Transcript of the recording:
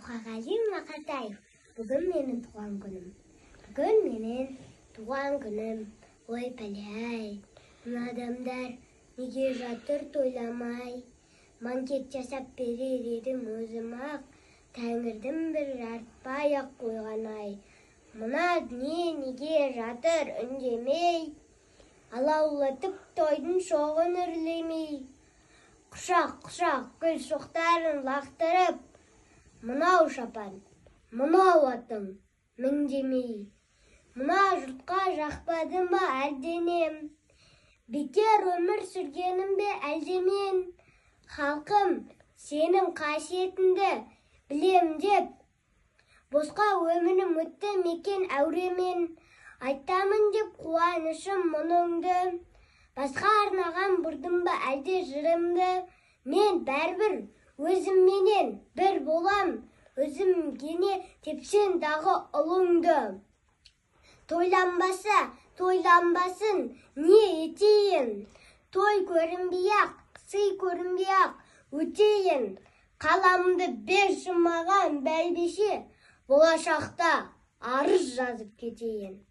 Мұқағали Мақатаев. Бүгін менің туған күнім. Бүгін менің туған күнім. Ой, пәле-ай, мына адамдар неге жатыр тойламай? Банкет жасап берер едім өзім-ақ, тәңірдің бір жарытпай-ақ қойған-ай. Мына дүние неге жатыр үндемей? Алаулатып тойдың шоғын үрлемей. Құшақ-құшақ гүл шоқтарын лақтырып, мынау шапан, мынау атым міңдемей. Мына жұртқа жақпадым ба әлденем? Бекер өмір сүргенім бе әлде мен? Халқым, сенің қасиетіңді білем деп, босқа өмірім өтті мекен әуремен. Айтамын деп қуанышым мұныңды, басқа арнаған бұрдым ба әлде жырымды? Мен бәрібір өзімменен бір болам, өзім гене тепсең дағы ұлыңды. Тойланбаса, тойланбасын, не етейін? Той көрінбей-ақ, сый көрінбей-ақ өтейін. Қаламды берші маған, бәйбіше, болашақта арыз жазып кетейін.